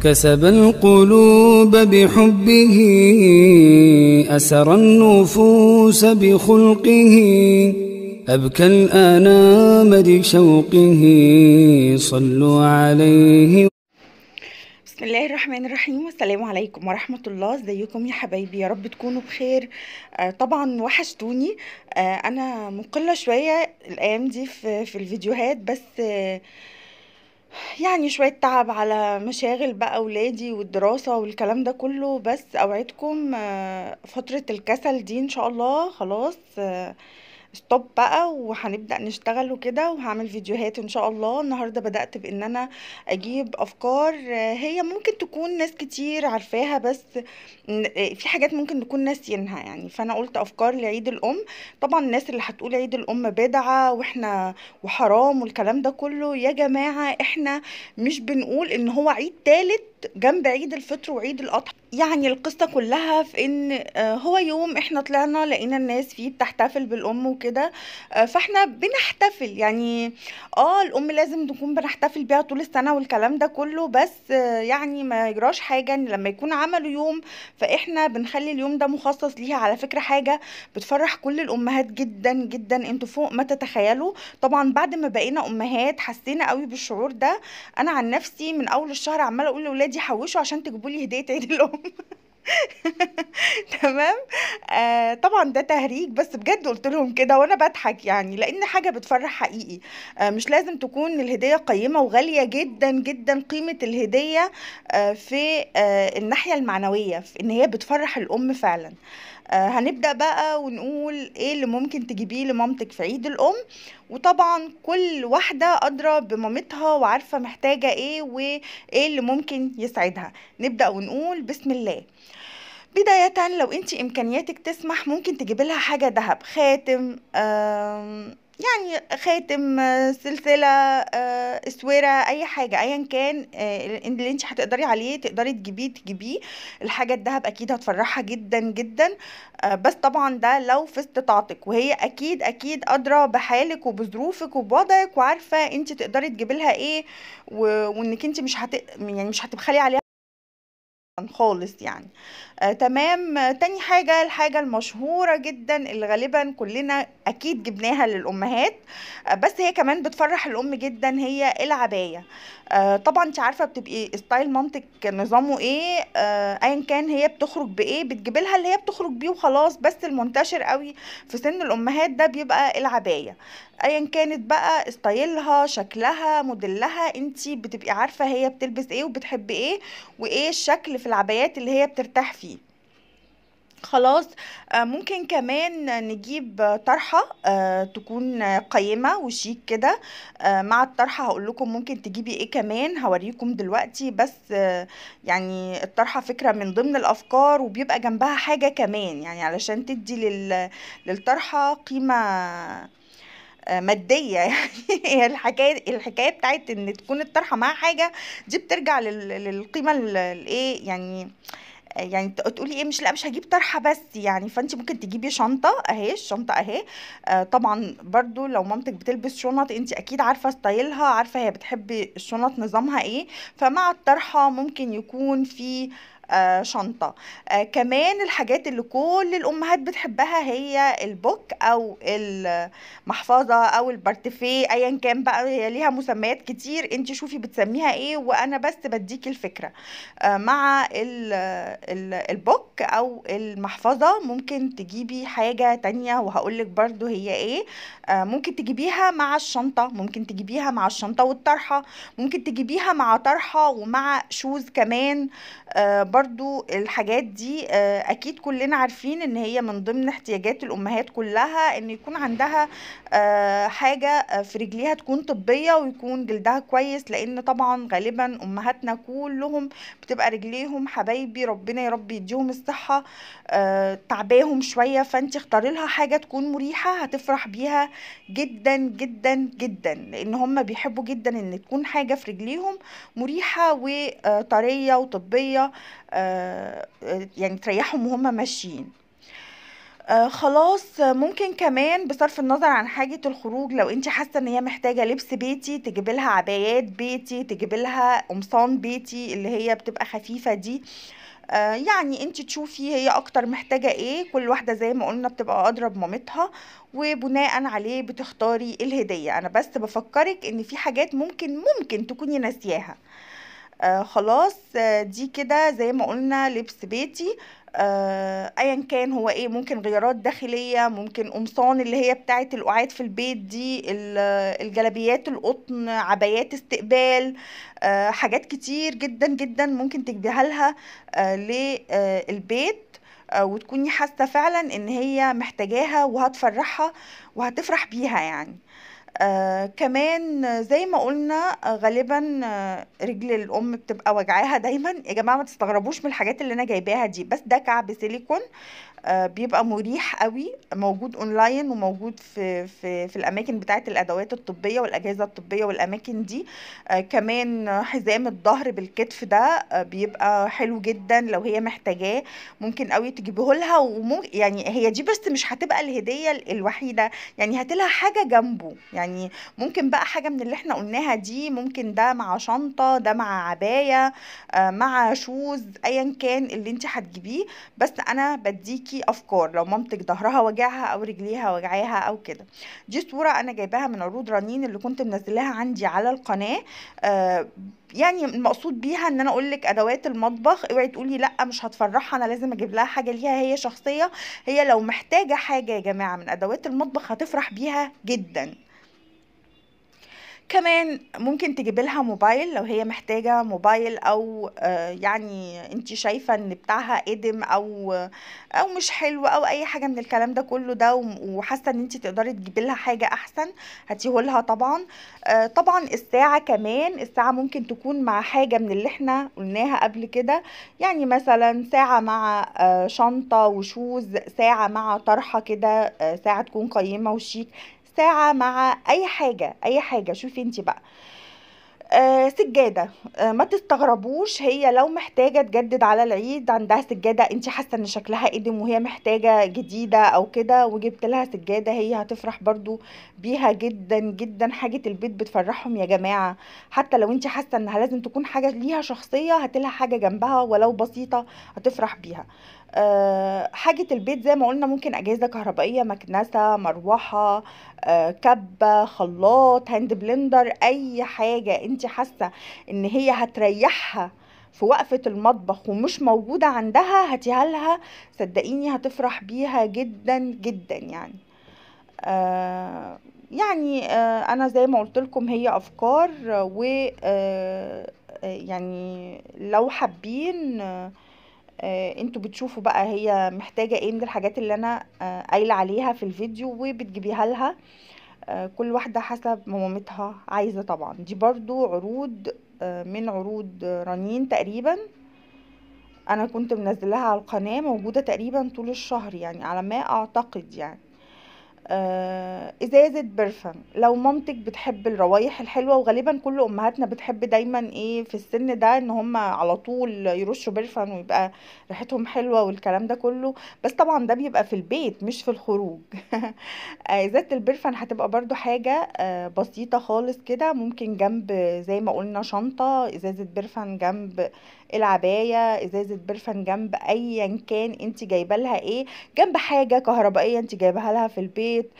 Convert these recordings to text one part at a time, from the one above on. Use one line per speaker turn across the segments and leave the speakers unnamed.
كسب القلوب بحبه، أسر النفوس بخلقه، أبكى الأنام بشوقه، صلوا عليه.
بسم الله الرحمن الرحيم، والسلام عليكم ورحمة الله. ازيكم يا حبايبي؟ يا رب تكونوا بخير. طبعا وحشتوني. انا مقلة شوية الايام دي في الفيديوهات، بس يعني شوية تعب على مشاغل بقى اولادي والدراسة والكلام ده كله، بس اوعدكم فترة الكسل دي ان شاء الله خلاص stop بقى، وهنبدأ نشتغل وكده، وهعمل فيديوهات ان شاء الله. النهاردة بدأت بان انا اجيب افكار هي ممكن تكون ناس كتير عارفاها، بس في حاجات ممكن نكون ناسيينها يعني. فانا قلت افكار لعيد الام. طبعا الناس اللي هتقول عيد الام بدعة واحنا وحرام والكلام ده كله، يا جماعة احنا مش بنقول ان هو عيد تالت جنب عيد الفطر وعيد الاضحى. يعني القصة كلها في ان هو يوم احنا طلعنا لقينا الناس فيه بتحتفل بالام وكده، فاحنا بنحتفل يعني. الام لازم نكون بنحتفل بيها طول السنة والكلام ده كله، بس يعني ما يجراش حاجة ان لما يكون عملوا يوم فاحنا بنخلي اليوم ده مخصص ليها. على فكرة حاجة بتفرح كل الامهات جدا جدا، انتوا فوق ما تتخيلوا. طبعا بعد ما بقينا امهات حسينا قوي بالشعور ده. انا عن نفسي من اول الشهر عمالة اقول لاولادي حوشوا عشان تجيبوا لي هدية عيد الام. تمام. طبعا ده تهريج، بس بجد قلت لهم كده وانا بضحك يعني، لان حاجة بتفرح حقيقي. مش لازم تكون الهدية قيمة وغاليه جدا جدا. قيمة الهدية في الناحية المعنوية، في ان هي بتفرح الام فعلا. هنبدأ بقى ونقول ايه اللي ممكن تجيبيه لمامتك في عيد الام. وطبعا كل واحدة أدرى بمامتها وعارفة محتاجة ايه وايه اللي ممكن يسعدها. نبدأ ونقول بسم الله. بداية لو انتي امكانياتك تسمح ممكن تجيبي لها حاجة ذهب، خاتم، يعني خاتم، سلسلة، اسورة، اي حاجة ايا كان اللي انت هتقدري عليه تقدري تجيبيه. الحاجة الذهب اكيد هتفرحها جدا جدا، بس طبعا ده لو في استطاعتك، وهي اكيد اكيد ادرى بحالك وبظروفك وبوضعك، وعارفة انت تقدري تجيبي لها ايه، وانك انت مش يعني مش هتبخلي عليها خالص يعني. تمام. تاني حاجة، الحاجة المشهورة جدا اللي غالبا كلنا اكيد جبناها للامهات، بس هي كمان بتفرح الام جدا، هي العباية. طبعا انت عارفة بتبقي style مامتك نظامه ايه، ايا كان هي بتخرج بايه بتجيب لها اللي هي بتخرج بيه وخلاص. بس المنتشر قوي في سن الامهات ده بيبقى العباية، ايا كانت بقى style ها، شكلها، موديلها، انت بتبقي عارفة هي بتلبس ايه وبتحب ايه وايه الشكل في العبايات اللي هي بترتاح فيه. خلاص. ممكن كمان نجيب طرحة تكون قيمة وشيك كده. مع الطرحة هقول لكم ممكن تجيبي ايه كمان، هوريكم دلوقتي. بس يعني الطرحة فكرة من ضمن الافكار، وبيبقى جنبها حاجة كمان يعني علشان تدي للطرحة قيمة مادية يعني. هي الحكاية بتاعت ان تكون الطرحة مع حاجة دي بترجع للقيمة الايه يعني، يعني تقولي ايه، مش لا مش هجيب طرحة بس يعني. فانت ممكن تجيبي شنطة، اهي الشنطة اهي. طبعا برضو لو مامتك بتلبس شنط انت اكيد عارفة ستايلها، عارفة هي بتحب الشنط نظامها ايه، فمع الطرحة ممكن يكون في شنطة. كمان الحاجات اللي كل الأمهات بتحبها هي ال book أو المحفظة أو البارتفيه، أيا كان بقى هي ليها مسميات كتير، انت شوفي بتسميها ايه وأنا بس بديكي الفكرة. مع ال book أو المحفظة ممكن تجيبي حاجة تانية وهقولك برضو هي ايه. ممكن تجيبيها مع الشنطة، ممكن تجيبيها مع الشنطة والطرحة، ممكن تجيبيها مع طرحة ومع shoes كمان. برضو الحاجات دي اكيد كلنا عارفين ان هي من ضمن احتياجات الامهات كلها، ان يكون عندها حاجة في رجليها تكون طبية ويكون جلدها كويس، لان طبعا غالبا امهاتنا كلهم بتبقى رجليهم حبايبي، ربنا يا رب يديهم الصحة، تعباهم شوية. فانت اختاري لها حاجة تكون مريحة هتفرح بيها جدا جدا جدا، لان هم بيحبوا جدا ان تكون حاجة في رجليهم مريحة وطرية وطبية، يعني تريحهم وهم ماشيين. خلاص. ممكن كمان بصرف النظر عن حاجة الخروج، لو انت حاسة ان هي محتاجة لبس بيتي تجيب لها عبايات بيتي، تجيب لها قمصان بيتي اللي هي بتبقى خفيفة دي. يعني انت تشوفي هي اكتر محتاجة ايه، كل واحدة زي ما قلنا بتبقى ادرى بمامتها، وبناء عليه بتختاري الهدية. انا بس بفكرك ان في حاجات ممكن تكوني ناسياها. خلاص. دي كده زي ما قلنا لبس بيتي، ايا كان هو ايه، ممكن غيارات داخلية، ممكن قمصان اللي هي بتاعة القعاد في البيت دي، الجلابيات القطن، عبايات استقبال، حاجات كتير جدا جدا ممكن تجيبيها لها للبيت، وتكوني حاسة فعلا ان هي محتاجاها وهتفرحها وهتفرح بيها يعني. كمان زي ما قلنا، غالبا رجل الام بتبقى وجعاها دايما. يا جماعة ما تستغربوش من الحاجات اللي انا جايباها دي، بس ده كعب سيليكون، بيبقى مريح قوي، موجود اونلاين وموجود في في في الاماكن بتاعه الادوات الطبية والاجهزة الطبية والاماكن دي. كمان حزام الظهر بالكتف ده، بيبقى حلو جدا لو هي محتاجاه، ممكن قوي تجيبه لها. وممكن يعني هي دي بس مش هتبقى الهدية الوحيدة، يعني هاتلها حاجة جنبه، يعني ممكن بقى حاجة من اللي احنا قلناها دي، ممكن ده مع شنطه، ده مع عباية، مع shoes، ايا كان اللي انت هتجيبيه. بس انا بديكي افكار لو مامتك ظهرها وجعها او رجليها وجعاها او كده. دي صوره انا جايباها من عروض رنين اللي كنت منزلاها عندي على القناة. يعني المقصود بيها ان انا اقول لك ادوات المطبخ، اوعي تقولي لا مش هتفرحها انا لازم اجيب لها حاجة ليها هي شخصية. هي لو محتاجه حاجة يا جماعة من ادوات المطبخ هتفرح بيها جدا. كمان ممكن تجيب لها موبايل لو هي محتاجة موبايل، او يعني انت شايفة ان بتاعها قدم او مش حلو او اي حاجة من الكلام ده كله ده، وحاسة ان انت تقدري تجيبي لها حاجة احسن هاتيهولها طبعا. طبعا الساعة كمان، الساعة ممكن تكون مع حاجة من اللي احنا قلناها قبل كده، يعني مثلا ساعة مع شنطة وشوز، ساعة مع طرحة كده، ساعة تكون قيمة وشيك، ساعة مع اي حاجة، اي حاجة شوفي انتي بقى. سجادة، ما تستغربوش هي لو محتاجة تجدد على العيد، عندها سجادة انتي حاسة ان شكلها قدم وهي محتاجة جديدة او كده، وجبت لها سجادة هي هتفرح برضو بيها جدا جدا. حاجة البيت بتفرحهم يا جماعة، حتى لو انتي حاسة انها لازم تكون حاجة ليها شخصية هاتلها حاجة جنبها ولو بسيطة هتفرح بيها. حاجة البيت زي ما قلنا ممكن أجهزة كهربائية، مكنسة، مروحة، كبة، خلاط، hand blender، أي حاجة انت حاسة ان هي هتريحها في وقفة المطبخ ومش موجودة عندها هاتيها لها، صدقيني هتفرح بيها جدا جدا يعني. أنا زي ما قلت لكم هي أفكار، و يعني لو حابين انتوا بتشوفوا بقى هي محتاجة ايه من الحاجات اللي انا قايلة عليها في الفيديو وبتجيبيها لها، كل واحدة حسب ما مامتها عايزة. طبعا دي برضو عروض من عروض رنين تقريبا، انا كنت منزلها على القناة، موجودة تقريبا طول الشهر يعني على ما اعتقد يعني. ازازة برفان لو مامتك بتحب الروايح الحلوة، وغالبا كل امهاتنا بتحب دايما ايه في السن ده ان هم على طول يرشوا برفان ويبقى ريحتهم حلوة والكلام ده كله، بس طبعا ده بيبقى في البيت مش في الخروج. ازازة البرفان هتبقى برضو حاجة بسيطة خالص كده، ممكن جنب زي ما قلنا شنطة، ازازة برفان جنب العباية، ازازة برفان جنب ايا كان انت جايبه لها ايه، جنب حاجة كهربائية انت جايبها لها في البيت،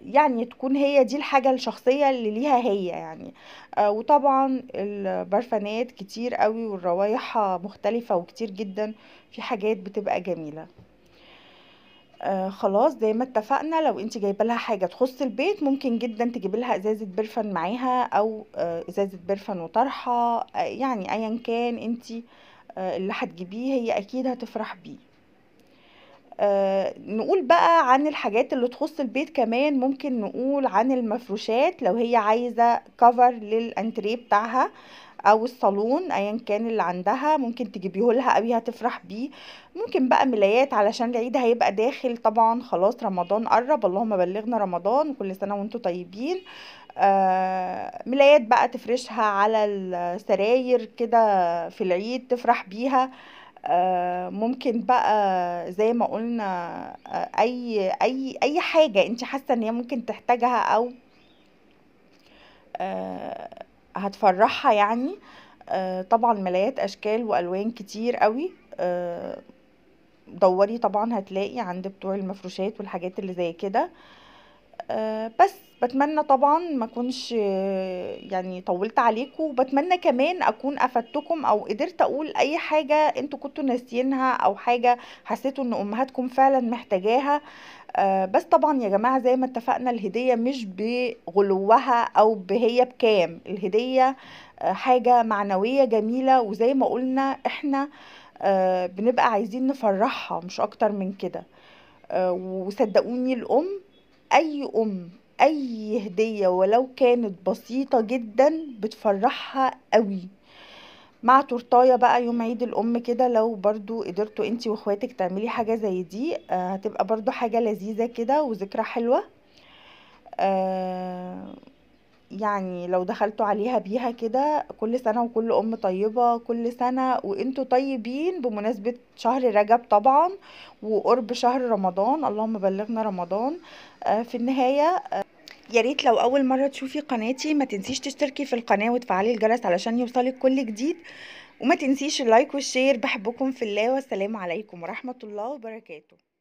يعني تكون هي دي الحاجة الشخصية اللي ليها هي يعني. وطبعا البرفانات كتير قوي والروايح مختلفة وكتير جدا، في حاجات بتبقى جميلة. خلاص زي ما اتفقنا لو انت جايبه لها حاجة تخص البيت ممكن جدا تجيب لها ازازة برفان معاها، او ازازة برفان وطرحه، يعني ايا كان انت اللي هتجيبيه هي اكيد هتفرح بيه. نقول بقى عن الحاجات اللي تخص البيت كمان، ممكن نقول عن المفروشات لو هي عايزه كفر للانتريه بتاعها او الصالون ايا كان اللي عندها، ممكن تجيبيه لها قوي هتفرح بيه. ممكن بقى ملايات علشان العيد هيبقى داخل طبعا، خلاص رمضان قرب، اللهم بلغنا رمضان كل سنة وانتم طيبين. ملايات بقى تفرشها على السراير كده في العيد تفرح بيها. ممكن بقى زي ما قلنا اي اي اي حاجة انت حاسة ان هي ممكن تحتاجها او هتفرحها يعني. طبعا ملايات اشكال والوان كتير قوي، دوري طبعا هتلاقي عند بتوع المفروشات والحاجات اللي زي كده. بس بتمنى طبعا ما اكونش يعني طولت عليكم، وبتمنى كمان اكون افدتكم او قدرت اقول اي حاجة انتوا كنتوا ناسيينها او حاجة حسيتوا ان امهاتكم فعلا محتاجاها. بس طبعا يا جماعة زي ما اتفقنا الهدية مش بغلوها او بهي بكام، الهدية حاجة معنوية جميلة، وزي ما قلنا احنا بنبقى عايزين نفرحها مش اكتر من كده. وصدقوني الام، اي ام اي هدية ولو كانت بسيطة جدا بتفرحها قوي. مع تورتايه بقى يوم عيد الام كده، لو برضو قدرتوا انتي واخواتك تعملي حاجة زي دي هتبقى برضو حاجة لذيذة كده وذكرى حلوة. يعني لو دخلتوا عليها بيها كده، كل سنة وكل ام طيبة، كل سنة وانتوا طيبين، بمناسبة شهر رجب طبعا وقرب شهر رمضان، اللهم بلغنا رمضان. في النهاية يا ريت لو اول مرة تشوفي قناتي ما تنسيش تشتركي في القناة وتفعلي الجرس علشان يوصلك كل جديد، وما تنسيش ال like وال share. بحبكم في الله، والسلام عليكم ورحمة الله وبركاته.